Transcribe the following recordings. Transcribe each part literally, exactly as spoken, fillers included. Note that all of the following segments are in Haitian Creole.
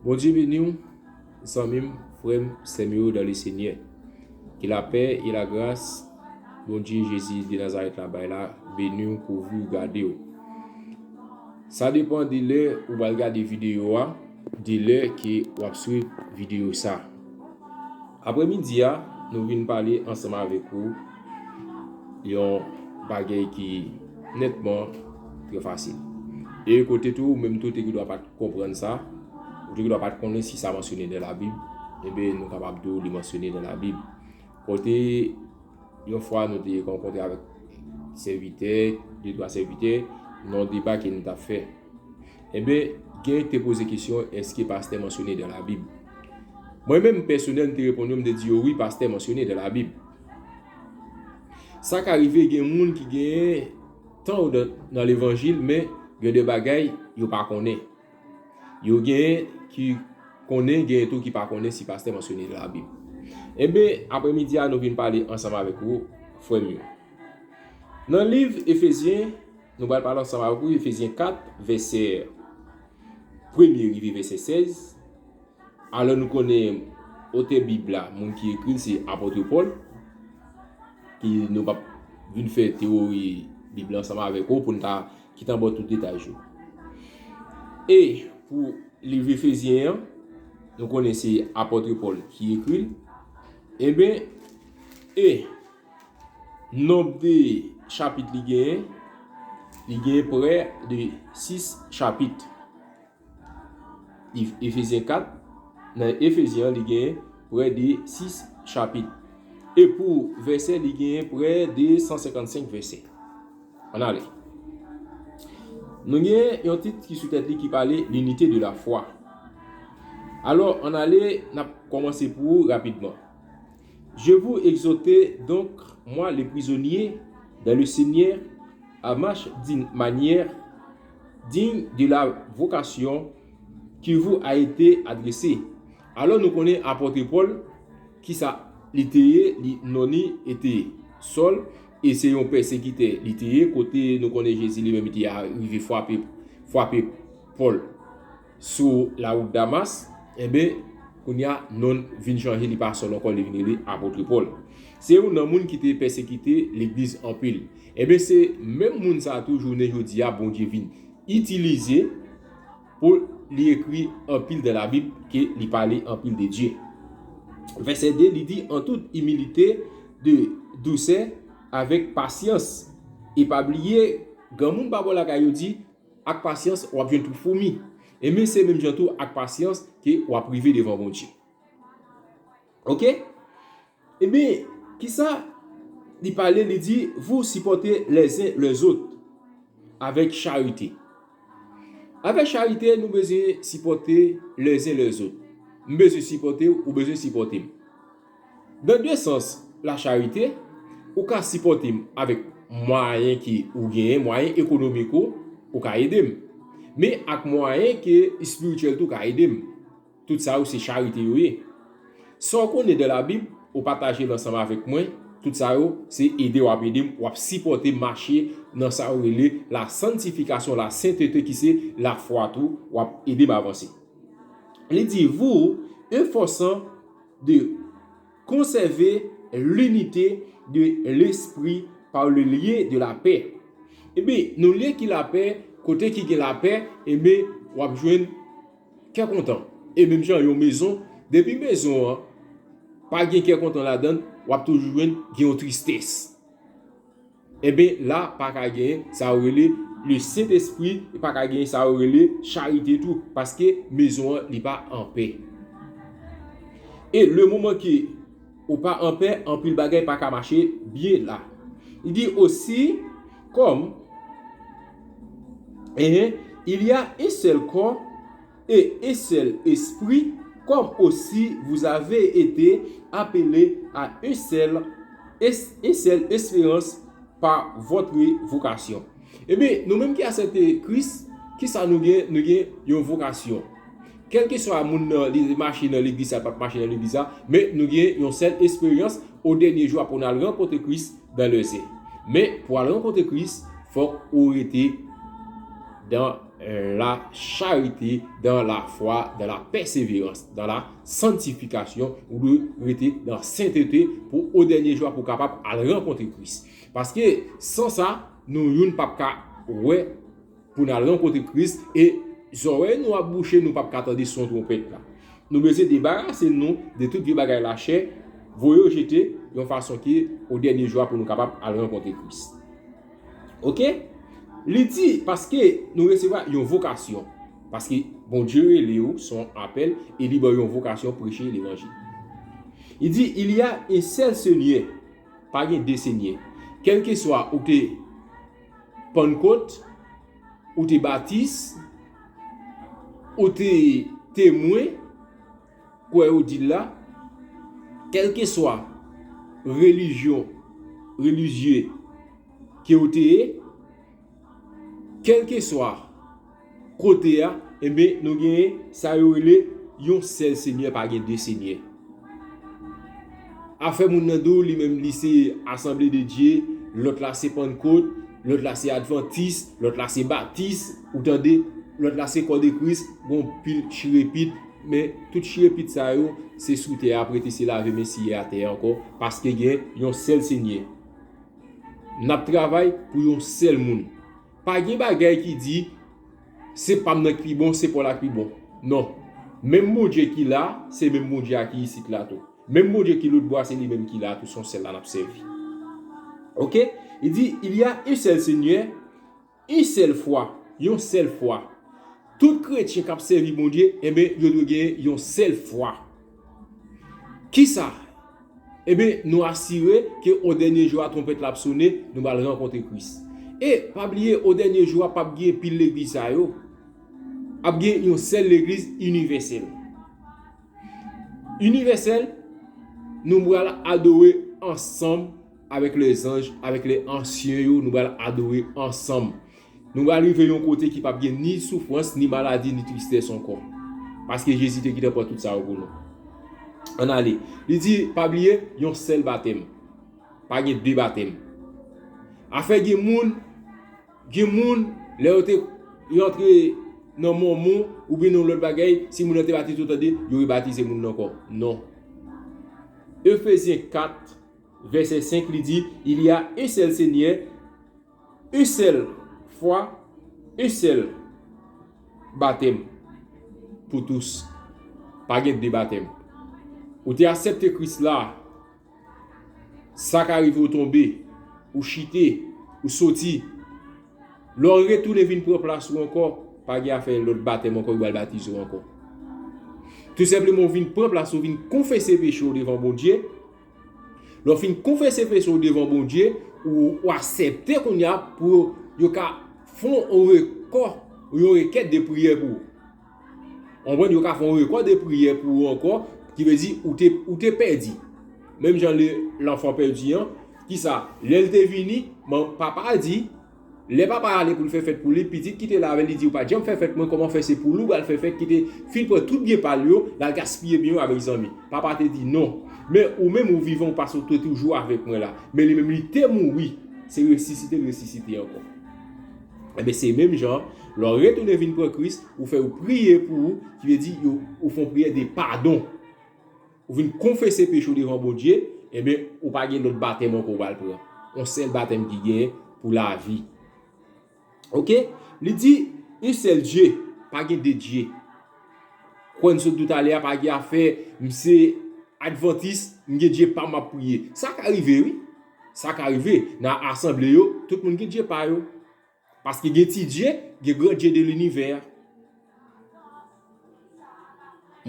Bondye beni w, zanmi m, frè m, sè m yo dans le Seigneur. Ke lapè e lagras Bondye Jezi de Nazarèt la bay la beni w, kouvri w, gade w. Sa depann de lè ou pral gade videyo a, de lè ke w ap swiv videyo sa. Aprèmidi a, nou vin pale ansanm avèk ou yon bagay ki nètman trè fasil. E kote tou, ou menm tou, te gen dwa pa t konprann sa, ou te gen dwa pa t konnen si sa mansyone nan Labib, enben, nou kapab di w li mansyone nan Labib. Kote, yon fwa, nou te rankontre avèk sèvitè, de twa sèvitè, nan yon deba ke nou t ap fè. Enben, gen te poze kesyon, èske pastè mansyone nan Labib? Mwen menm, pèsonèl, m te reponn yo, m te di yo, wi, pastè mansyone nan Labib. Sa ka rive gen moun ki genyen tan yo nan, nan levanjil, men gen de bagay yo pa konnen. Yo genyen ki konnen, genyen tou ki pa konnen si pastè mansyone nan Labib. Enben, aprèmidi a, nou vin pale ansanm avèk ou, frè m yo. Nan liv Efezyen, nou pral pale ansanm avèk ou, Efezyen kat, vèsè premye rive vèsè sèz. Alò, nou konnen otè Bib la, moun ki ekri l, se apot Pòl, ki nou p ap vin fè teyori Bib la ansanm avèk ou pou n ta kite anba tout detay yo. E pou liv Efezyen an, nou konnen se apot Pòl ki ekri l. Enben, e nonb de chapit li genyen, li genyen prè de sis chapit. Efezyen kat, nan Efezyen an, li genyen prè de sis chapit. E pou vèsè, li genyen prè de san senkannsenk vèsè. Ann ale. Nou gen yon tit ki sou tèt li ki pale l'unité de la foi. Alò, ann ale, n ap kòmanse pou ou rapidman. Je vous exhorte donc, moi le prisonnier dans le Seigneur, à marcher d'une manière digne de la vocation qui vous a été adressée. Alò, nou konnen apot Pòl, kisa li te ye, li, non li te Sòl, e se yon pèsekitè li te ye, kote nou konnen Jezi li menm li te rive frape, frape Pòl sou lawout Damas, enben, kounye a, non l vin chanje, li pa Sòl ankò, li vin rele apot Pòl. Se youn nan moun ki te pèsekite legliz anpil. Enben, se menm moun sa a tou, jounen jodi a, Bondye vin itilize pou li ekri anpil dan Labib, ke li pale anpil de Dye. Vèsè de, li di, en toute humilité, de douceur, avec patience. E pa bliye, granmoun pa bò lakay yo di, ak pasyans, w ap jwenn twou foumi. Enben, se menm jan tou ak pasyans ke w ap rive devan Bondye. Oke? Ebyen, kisa li pale, li di, vous supportez les uns les autres avec charité. Avèk charite, nou bezwen sipòte les uns les autres. M bezwen sipòte w, ou bezwen sipòte m. Dans deux sens, la charité, ou ka sipòte m avèk mwayen ki ou genyen, mwayen ekonomik ou, ou ka ede m. Men ak mwayen ki espirityèl tou, ou ka ede m. Tout sa yo se charite yo ye. Sa w konnen de Labib, ou pataje l ansanm avèk mwen. Tout sa yo se ede w ap ede m, w ap sipòte m mache nan sa yo rele la sanctification, la sainteté, ki se lafwa tou, w ap ede m avanse. Li di, vous efforçant de conserver l'unité de l'esprit par le lien de la paix. Ebyen, nou lye ki lapè, kote ki gen lapè, ebyen, w ap jwenn kè kontan. E menm jan yon mezon, depi mezon an pa gen kè kontan ladan l, w ap toujou jwenn gen yon tristès. Enben, la pa ka genyen sa yo rele le Sentespri, pa ka genyen sa yo rele charite tou, paske mezon an li pa anpè. E le moman ke ou pa anpè, anpil bagay pa ka mache byen la. Li di aussi, comme, hein, il y a un seul corps et un seul esprit, comme aussi vous avez été appelés à un seul, es- une seule espérance par votre vocation. Ebyen, nou menm ki aksepte Kris, kisa nou gen? Nou gen yon vokasyon. Kèlkeswa moun nan, li mache nan legliz sa, pa mache nan legliz sa, men nou gen yon sèl esperyans, o dènye jou, apre n al rankontre Kris dans les airs. Men pou al rankontre Kris, fòk ou rete dans la charité, dans la foi, dans la persévérance, dans la sanctification, ou dwe rete nan sentete pou o dènye jou a pou w kapab al rankontre Kris. Paske san sa, nou youn p ap ka wè pou n al rankontre Kris, e zòrèy nou ap bouche, nou p ap ka tande son twonpèt la. Nou bezwen debarase nou de tout vye bagay lachè, voye yo jete yon fason ke o dènye jou a pou nou kapab al rankontre Kris. Oke? Li di, paske nou resevwa yon vokasyon. Paske Bondye rele w, se yon apèl, e li ba w yon vokasyon preche levanjil. Li di, il y a un seul Seigneur, pa gen de Senyè. Kèlkeswa ou te Pannkot, ou te batis, ou te temwen, kwè ou di l la, kèlkeswa relijyon, relijye ke ou te ye, kèlkeswa kote a, enben, nou genyen sa yo rele yon sèl Senyè, pa gen de Senyè. Afè moun nan di w, li menm, li se Asanble de Dye, lòt la se Pannkot, lòt la se Advantis, lòt la se Batis, ou tande, lòt la se Kò de Kris, gon pil chirepit, men tout chirepit sa yo, se sou tè a ap rete, se lave men siye atè a ankò, paske gen yon sèl Senyè. N ap travay pou yon sèl moun. Pa gen bagay ki di, se pa m nan ki pi bon, se pa w la ki pi bon. Non. Menm Bondye ki la, se menm Bondye a ki isit la tou. Menm Bondye ki lòt bò a, se li menm ki la tou, se yon sèl la n ap sèvi. Oke? Li di, il y a un seul Seigneur, yon sèl fwa, yon sèl fwa. Tout kretyen k ap sèvi Bondye, enben, yo dwe gen yon sèl fwa. Kisa? Enben, nou asire ke o dènye jou a, twonpèt la ap sonnen, nou pral rankontre Kris. E, pa bliye, o dènye jou a, p ap gen pil legliz sa yo. Ap gen yon sèl legliz inivèsèl. Inivèsèl, nou pral adore ansanm avèk lèzanj, avèk lè ansyen yo, nou pral adore ansanm. Nou pral rive yon kote ki p ap gen ni soufrans, ni maladi, ni tristès ankò. Paske Jezi te gentan pran tout sa yo pou nou. Ann ale. Li di, pa bliye, yon sèl batèm. Pa gen de batèm. Afè gen moun, gen moun, lè yo te rantre nan mòmon, oubyen nan lòt bagay, si moun nan te batize, ou tande, yo rebatize moun nan ankò. Non. Efezyen kat, vèsè senk, li di, il y a un seul Seigneur, yon sèl fwa, yon sèl batèm pou tous. Pa gen de batèm. Ou te aksepte Kris la, sa ka rive w tonbe, ou chite, ou soti. Lè w retounen vin pran plas ou ankò, pa gen afè lòt batèm ankò, yo pral batize w ankò. Tou senpleman, w vin pran plas ou, vin konfese peche w devan Bondye. Lè w fin konfese peche w devan Bondye, ou, ou aksepte kounye a pou yo ka fè yon rekò, yon rekèt de priyè pou ou. Ou konprann? Yo ka fè yon rekò de priyè pou ou ankò, ki vle di ou te, ou te pèdi. Menm jan le, lanfan pèdi an, kisa? Lè l te vini, man, papa a di, lè papa a ale pou l fè fèt pou li, pitit ki te la avè l, li di, ou pa t janm fè fèt mwen, kòman fè se pou li w pral fè fèt, ki te fin pran tout byen pa l yo, l al gaspiye byen yo avèk zanmi? Papa te di, non. Men ou menm ou vivan, ou pase, ou te toujou avèk mwen la. Men li menm li te mouri, se resisite l resisite ankò. Enben, se menm jan, lè w retounen vin pran Kris, ou fè yo priye pou ou, ki vle di, yo, ou fè yon priyè de padon. Ou vin konfese peche w devan Bondye, enben, ou pa gen lòt batèm ankò ou pral pran. Yon sèl batèm ki genyen pou lavi. Oke? Li di, un seul Dieu, pa gen de Dye. Kwè n sot di w talè a, pa gen afè, m se advantis, m gen Dye pa m ap priye. Sa ka rive, wi. Sa ka rive. Nan asanble yo, tout moun gen Dye pa yo. Paske gen ti Dye, gen gran Dye de linivè a.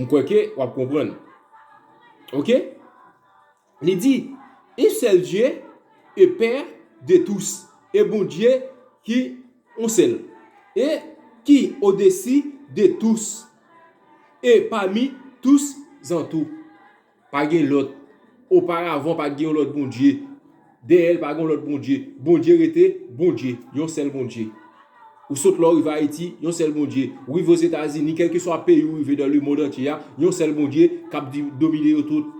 M kwè ke w ap konprann. Oke? Li di, un seul Dieu et Père de tous, e Bondye ki yon sèl, e ki odesi de tous, e pami tous an tou. Pa gen lòt. Oparavan, pa t gen yon lòt Bondye. Dèyè l, pa gen yon lòt Bondye. Bondye rete Bondye, yon sèl Bondye. Ou sot la, ou rive Ayiti, yon sèl Bondye. Ou rive Ozetazini, kèlkeswa peyi ou rive dans le monde entier a, yon sèl Bondye k ap di-, domine yo tout.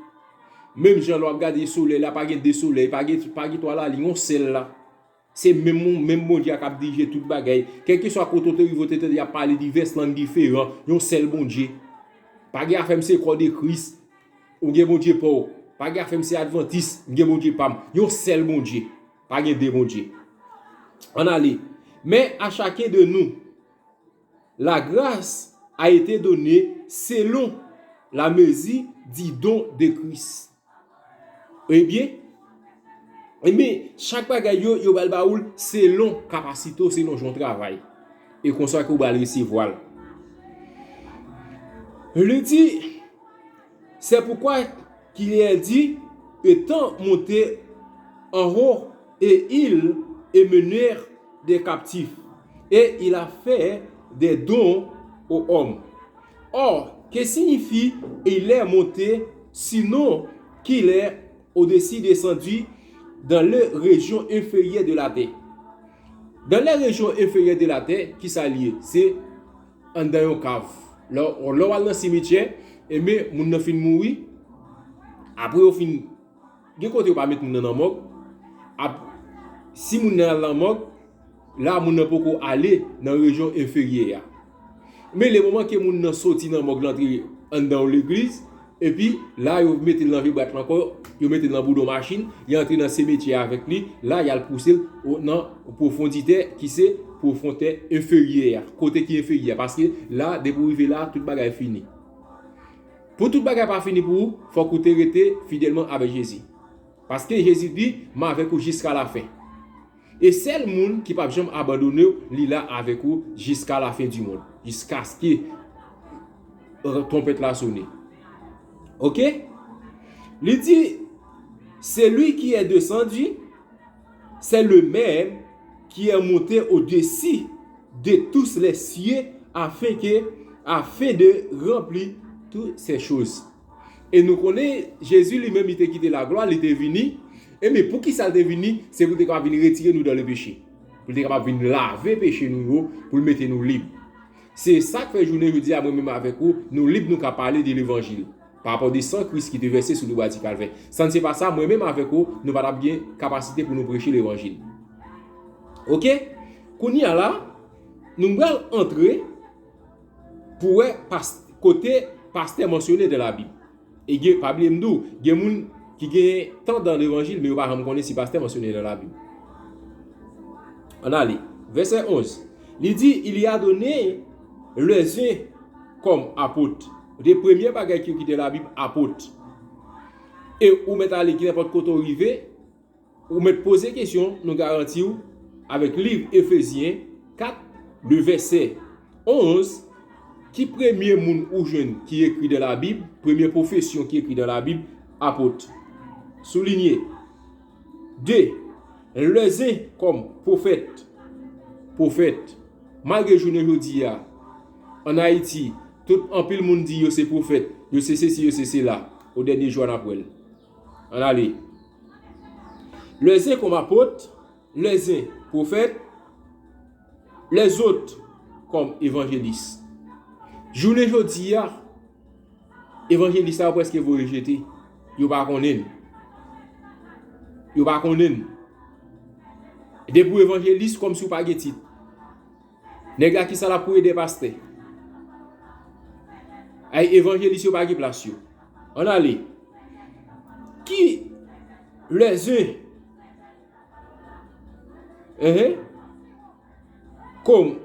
Menm jan lè w ap gade solèy la, pa gen de solèy, pa gen, pa gen twa lalin, yon sèl la. Se menm, menm Bondye a k ap dirije tout bagay. Kèlkeswa kote w te rive, w te tande y ap pale divès lang diferan, yon sèl Bondye. Pa gen afè m se kò de Kris, ou gen Bondye pa w. Pa gen afè m se advantis, m gen Bondye pa m. Yon sèl Bondye. Pa gen de Bondye. Ann ale. Mais à chacun de nous, la grâce a été donnée selon la mesure du don de Christ. Ebyen, ebyen, chak bagay yo, yo pral ba ou l selon kapasite w, selon jan w travay. E konsa ke w pral resevwa l. Li di, c'est pourquoi qu'il est dit, étant monté en haut, et il emmenèrent des captifs, et il a fait des dons aux hommes. Or, que signifie il est monté, sinon qu'il est au-dessus descendu dans les régions inférieures de la terre? Dans les régions inférieures de la terre, ki sa l ye? Se anndan yon kav. Lè, lè w al nan simityè, ebyen, moun nan fin mouri, apre yo fin, gen kote yo pa met moun nan nan mòg, ap, si moun nan al nan mòg, la moun nan poko ale nan rejyon enferyè a. Men le moman ke moun nan soti nan mòg, l antre anndan yon legliz, epi la yo mete l nan vye bwat la ankò, yo mete l nan boudon machin, y antre nan simityè avèk li, la y al pouse l o, nan pwofonditè ki se pwofonditè enferyè a, kote ki enferyè a, paske la, depi w rive la, tout bagay fini. Pou tout bagay pa fini pou ou, fòk ou te rete fidèlman avèk Jezi. Paske Jezi di, "M avèk ou jiska lafen." E sèl moun ki p ap janm abandone w, li la avèk ou jiska lafen di mond, jiskaske, euh, twonpèt la sone. Oke? Li di, "Celui qui est descendu, c'est le même qui est monté au-dessus de tous les cieux, afin que, afin de remplir toutes ces choses." E nou konnen Jezi li menm, li te kite laglwa, li te vini. E men, poukisa l te vini? Se pou l te kapab vin retire nou dan le peche. Pou l te kapab vin lave peche nou yo, pou l mete nou lib. Se sa k fè jounen jodi a, mwen menm avèk ou, nou lib, nou ka pale de levanjil. Pa rapò de san Kris ki te vèse sou le bwa di Kalvè. San se pa sa, mwen menm avèk ou, nou pa t ap gen kapasite pou nou preche levanjil. Oke? Kounye a la, nou pral antre pou wè pas-, kote pastè mansyone dan Labib. E gen, pa bliye m di w, gen moun ki gen tan dan levanjil, men yo pa janm konnen si pastè mansyone dan Labib. Ann ale. Vèsè onz. Li di, "Il y a donné les uns comme apôtres." De premye bagay ki yo kite Labib, apot. E ou mèt ale ki nenpòt kote w rive, ou mèt poze kesyon, nou garanti w, avèk liv Efezyen kat, le vèsè onz, ki premye moun ou jwenn ki ekri dan Labib, premye pwofesyon ki ekri dan Labib, apot. Soulinye. De, les uns comme pwofèt. Pwofèt. Malgre jounen jodi a, ann Ayiti, tout anpil moun di yo se pwofèt, yo se sesi, yo se sela. O dènye jou a n ap wè l. Ann ale. Les uns comme apôtres, les uns prophètes, les autres comme évangélistes. Jounen jodi a, evanjelis sa yo prèske voye jete. Yo pa konnen l. Yo pa konnen l. Depi w evanjelis, kòmsi w pa gen tit. Nèg la, kisa l ap kouri dèyè pastè? Ay, evanjelis yo pa gen plas yo. Ann ale. Qui les uns, hein, comme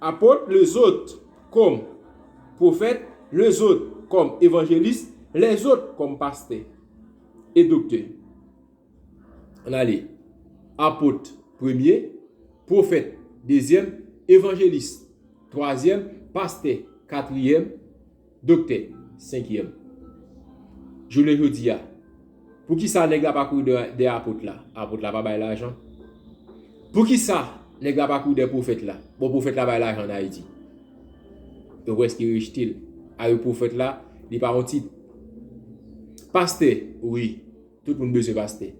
apôtres, les autres comme prophètes, les autres comme évangélistes, les autres comme pasteurs et docteurs. Ann ale. Apot, premye. Pwofèt, dezyèm. Evanjelis, twazyèm. Pastè, katriyèm. Doktè, senkyèm. Jounen jodi a, poukisa nèg la pa kouri dèyè, dèyè apot la? Apot la pa bay lajan. Poukisa nèg la pa kouri dèyè pwofèt la? Bon, pwofèt la bay lajan ann Ayiti. Yo prèske rejte l. Ayo, pwofèt la, li pa yon tit. Pastè, wi. Tout moun bezwen pastè.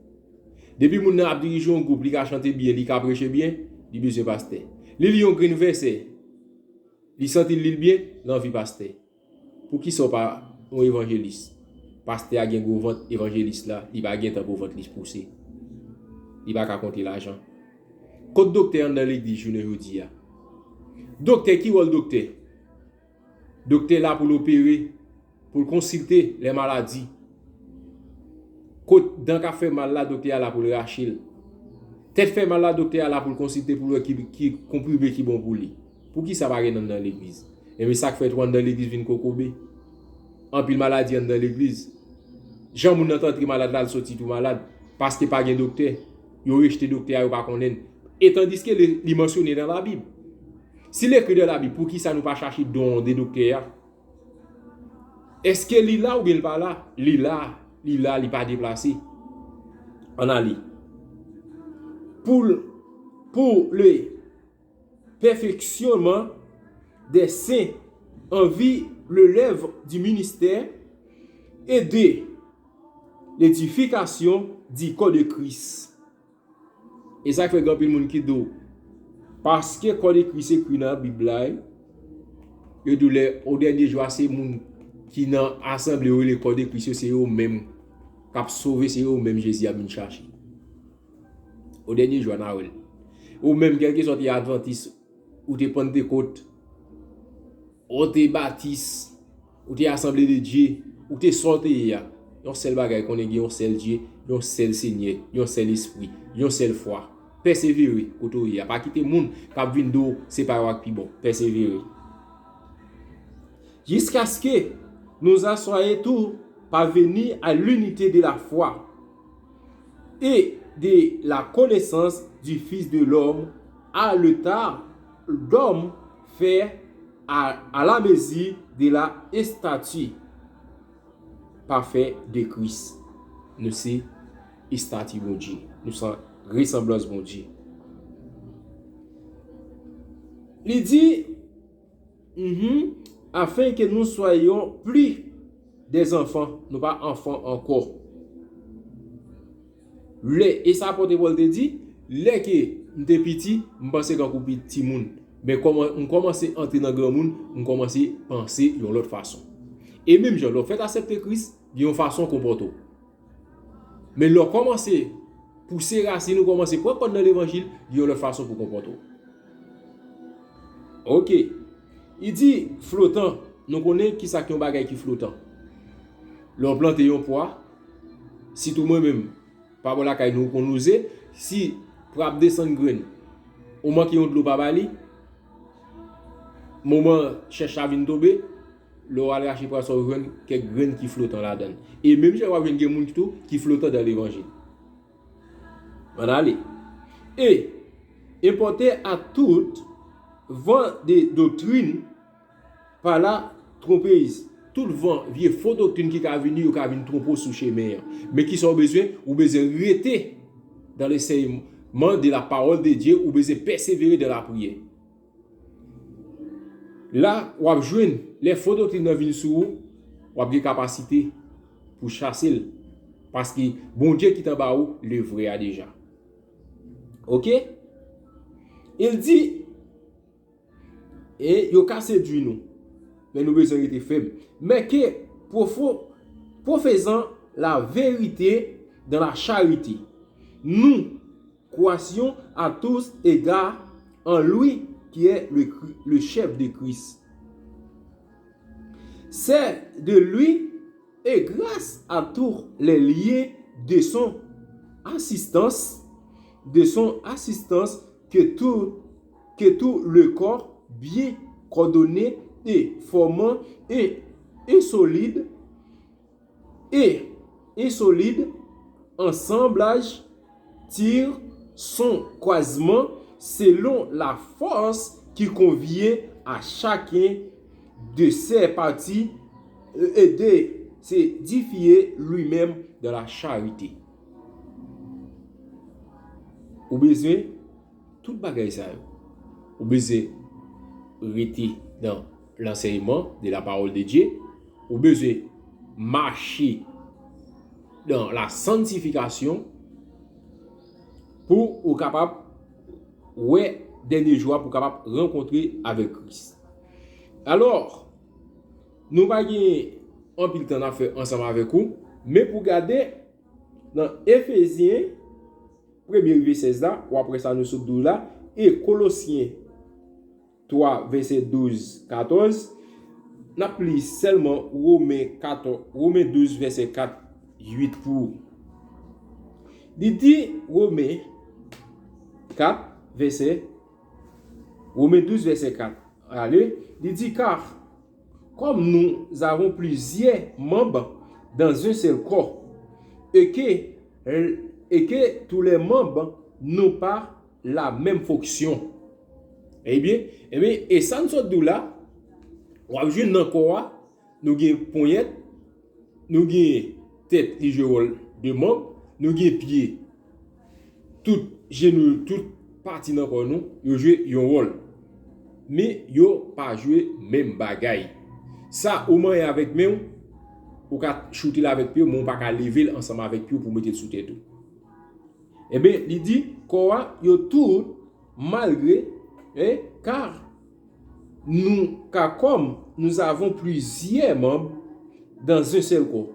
Depi moun nan ap dirije yon gwoup, li ka chante byen, li ka preche byen, li bezwen pastè. Li li yon grenn vèsè, li santi l li l byen, l anvi pastè. Poukisa w pa yon evanjelis? Pastè a gen gwo vant, evanjelis la, li pa gen tan pou vant li pouse. Li pa ka konte lajan. Kot doktè anndan legliz jounen jodi a? Doktè, ki wòl doktè? Doktè la pou l opere, pou l konsilte lè maladi. Kot dan k ap fè mal la, doktè a la pou l rache l. Tèt fè mal la, doktè a la pou l konsilte, pou l wè ki, ki konprime ki bon pou li. Poukisa pa gen anndan legliz? Ebyen, sa k fè tou anndan legliz vin kokobe. Anpil maladi anndan legliz. Jan moun nan t antre malad la, l soti tou malad. Paske pa gen doktè. Yo rejte doktè a, yo pa konnen l. E tandiske li, li mansyone nan Labib. Si l ekri nan Labib, poukisa nou pa chache don de doktè a? Èske li la oubyen li pa la? Li la, li la, li pa deplase. Ann ale. Pour, pour le perfectionnement des saints en vue de l'œuvre du ministère et de l'édification du corps de Christ. E sa k fè gen anpil moun ki di w, paske kò de Kris ekri nan Bib la, yo di w lè o dènye jou a, se moun ki nan asanble yo rele kò de Kris yo, se yo menm k ap sove, se yo menm Jezi ap vin chache. O dènye jou a, n a wè l. Ou menm, kèlkeswa w te advantis, ou te pantekot, ou te batis, ou te asanble de Dye, ou te sa w te ye a. Yon sèl bagay, konnen gen yon sèl Dye, yon sèl Senyè, yon sèl Espri, yon sèl fwa. Pèsevere kote w ye a. Pa kite moun k ap vin di w se pa yo k pi bon. Pèsevere. Jusqu'à ce que nous soyons tous parvenus à l'unité de la foi et de la connaissance du Fils de l'homme, à l'état d'homme fait à, à la mesure de la stature parfaite de Christ. Nou se estati Bondye. Nou se resanblans Bondye. Li di, Mhm. Afin que nous soyons plus des enfants, nou pa anfan ankò. Lè, e sa apòt Pòl te di, lè ke m te piti, m panse kankou pi timoun. Men kòman m kòmanse antre nan granmoun, m kòmanse panse yon lòt fason. E menm jan, lè w fèk aksepte Kris, gen yon fason w konpòte w. Men lè w kòmanse pouse rasin ou, kòmanse pran kòd nan levanjil, gen yon lòt fason pou konpòte w. Oke. Li di flotan, nou konnen kisa ki yon bagay ki flotan. Lè w plante yon pwa, sitou mwen menm, pa bò lakay nou, ou konn wouze, si pwa ap desann grenn, ou manke yon dlo pa ba li, moman chèch la vin tonbe, lè w al rache pwa sa, w jwenn kèk grenn ki flotan ladan l. E menm jan w ap jwenn gen moun tou ki flotan dan levanjil. Ann ale. Et emporter à tout vent de doctrine par la tromperie. Tout van vye fo doktrin ki ka vini, yo ka vin twonpe w sou chemen an. Men kisa w bezwen? Ou bezwen rete dans l'enseignement de la parole de Dieu, ou bezwen pèsevere dans la prière. La, w ap jwenn, lè fo doktrin nan vin sou ou, w ap gen kapasite pou chase l. Paske Bondye ki t anba ou, li vrè a deja. Oke? E l di, e yo ka sedui nou, men nou bezwen rete fèm. Men ke pwofo-, professant la vérité dans la charité, nous croissions à tous égards en lui qui est le, Chri- le chef de Christ. C'est de lui et grâce à tous les liens de son assistance, de son assistance que tout, que tout le corps bien coordonné et formant et, et solide et, et solide assemblage tire son croisement selon la force qui convient à chacun de ses parties et de s'édifier lui-même dans la charité. Ou bezwen tout bagay sa yo. Ou bezwen rete dans l'enseignement de la parole de Dieu. Ou bezwen mache dans la sanctification pou ou kapab wè dènye jou a, pou w kapab rankontre avèk Kris. Alò, nou pa gen anpil tan n ap fè ansanm avèk ou, men pou gade nan Efezyen premye rive sèz la, w ap wè sa nou sot di w la, e Kolosyen twa, vèsè douz, katòz, n ap li sèlman Women katòz, Women douz, vèsè kat, uit pou ou. Li di, Women kat, vèsè, Women douz, vèsè kat, ale, li di, car, comme nous avons plusieurs membres dans un seul corps, et que, et que tous les membres n'ont pas la même fonction. Ebyen, ebyen, e sa n sot di w la, w ap jwenn nan kò a, nou gen ponyèt, nou gen tèt, li jwe wòl de manm, nou gen pye, tout jenou, tout pati nan kò nou, yo jwe yon wòl. Men yo pa jwe menm bagay. Sa ou manyen avèk men w, ou ka choute l avèk pye w, men ou pa ka leve l ansanm avèk pye w pou w mete l sou tèt ou. Ebyen, li di, kò a, yo tout, malgre, hein, car nous, car comme nous avons plusieurs membres dans un seul corps,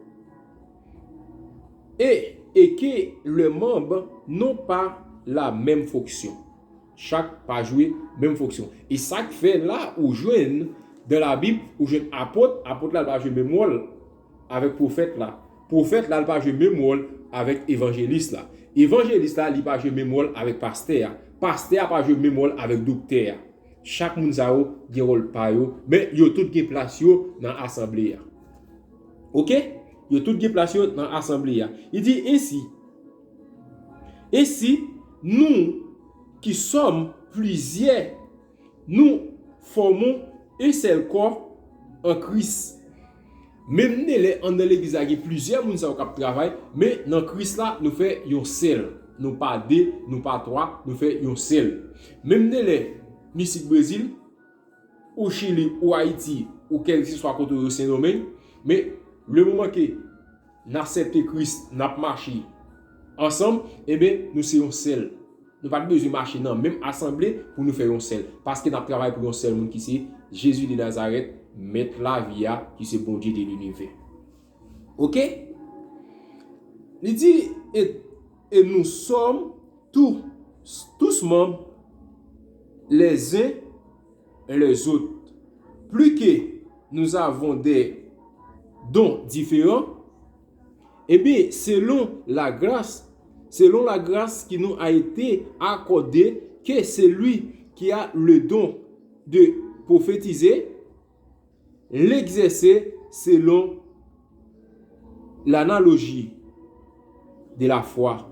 et, et que les membres n'ont pas la même fonction. Chak pa jwe menm fonksyon. E sa k fè la, ou jwenn, dans la Bible, ou jwenn apot, apot la pa jwe menm wòl avèk pwofèt la. Pwofèt la, li pa jwe menm wòl avèk evanjelis la. Evanjelis la, li pa jwe menm wòl avèk pastè a. Pastè a pa jwe menm wòl avèk doktè a. Chak moun sa yo gen wòl pa yo, men yo tout gen plas yo nan asanble a. Oke? Yo tout gen plas yo nan asanble a. Li di, ainsi, ainsi, nous qui sommes plusieurs, nous formons un seul corps en Christ. Menm de lè anndan legliz la gen plizyè moun sa yo k ap travay, men nan Kris la, nou fè yon sèl. Nou pa de, nou pa twa, nou fè yon sèl. Menm de lè, m isit Brezil, ou Chili, ou Ayiti, ou kèlkeswa kote w ye, Sendomeng, men le moman ke n aksepte Kris, n ap mache ansanm, ebyen, nou se yon sèl. Nou pa t bezwen mache nan menm asanble pou nou fè yon sèl. Paske n ap travay pou yon sèl moun ki se Jezi de Nazarèt, Mèt lavi a, ki se Bondye de linivè. Oke? Li di, et, et nous sommes tous, tous membres les uns les autres. Plus que nous avons des dons différents, eh bien, selon la grâce, selon la grâce qui nous a été accordée, que celui qui a le don de prophétiser, l'exerce selon l'analogie de la foi.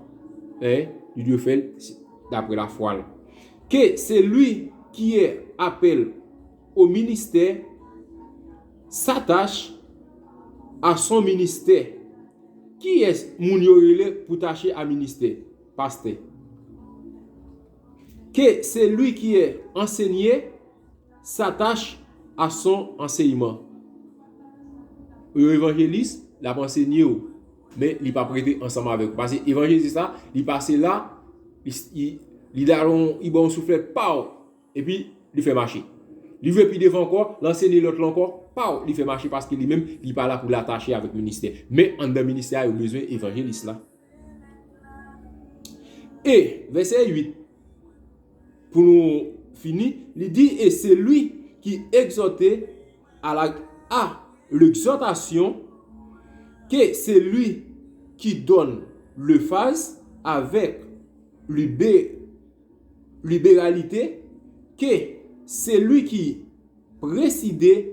Hein? Li dwe fè l daprè lafwa l. Que celui qui est appelé au ministère s'attache à son ministère. Kiyès moun yo rele pou tache a ministè? Pastè. Que celui qui est enseigné s'attache à son enseignement. Yon evanjelis, l ap ansenye w, men li p ap rete ansanm avèk ou. Paske evanjelis la, li pase la, li, li, li ba yon, li ba yon souflèt, paw, epi li fè mache. Li vle pi devan ankò, l ansenye lòt la ankò, paw, li fè mache paske li menm, li pa la pou l atache avèk ministè. Men anndan ministè a, yo bezwen evanjelis la. E, vèsè uit, pou nou fini, li di, et celui qui exhorte à la, à l'exhortation, que celui qui donne le fasse avec libé-, libéralité, que celui qui préside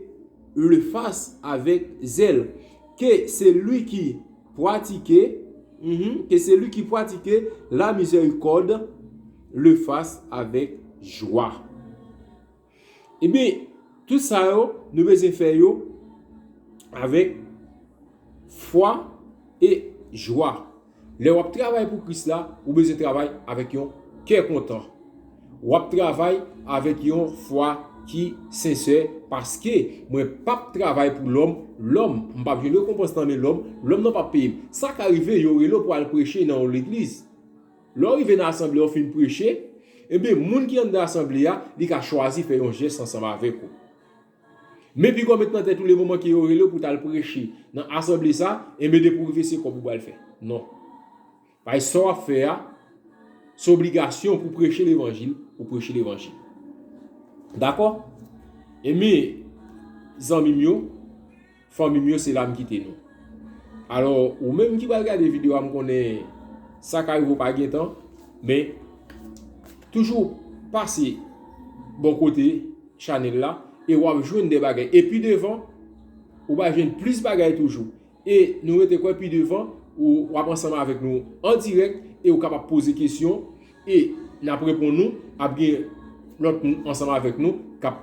le fasse avec zèle, que celui qui pratique, mhm, que celui qui pratique la miséricorde le fasse avec joie. Ebyen, tout sa yo, nou bezwen fè yo avèk fwa e jwa. Lè w ap travay pou Kris la, ou bezwen travay avèk yon kè kontan. W ap travay avèk yon fwa ki sensè, paske mwen p ap travay pou lòm, lòm, m p ap jwenn rekonpans nan men lòm, lòm nan p ap peye m. Sa ka rive, yo rele w pou al preche nan yon legliz. Lè w rive nan asanble, w fin preche, ebyen, moun ki anndan asanble a, li ka chwazi fè yon jès ansanm avèk ou. Men pi gwo met nan tèt ou le moman ke yo rele w pou w t al preche nan asanble sa, enben depi w rive se kòb ou pral fè. Non. Paske sa w ap fè a, Se obligasyon pou preche levanjil, pou preche levanjil. Dakò? Ebyen, zanmi m yo, fanmi m yo, se la m kite nou. Alò, ou menm ki pral gade videyo a, m konnen sa ka rive w pa gen tan, men toujou pase bò kote chanèl la e w ap jwenn de bagay. E pi devan, ou va jwenn plis bagay toujou. E nou rete kwè pi devan, ou w ap ansanm avèk nou an dirèk e ou kapab poze kesyon e n ap reponn ou. Ap gen lòt moun ansanm avèk nou k ap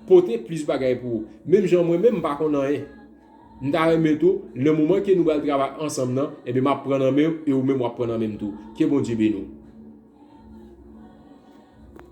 pote plis bagay pou ou. Menm jan mwen menm, m pa konn anyen. M ta renmen tou, nan moman ke nou pral travay ansanm nan, ebyen m ap pran nan men w e ou menm w ap pran nan men m tou. Ke Bondye beni w.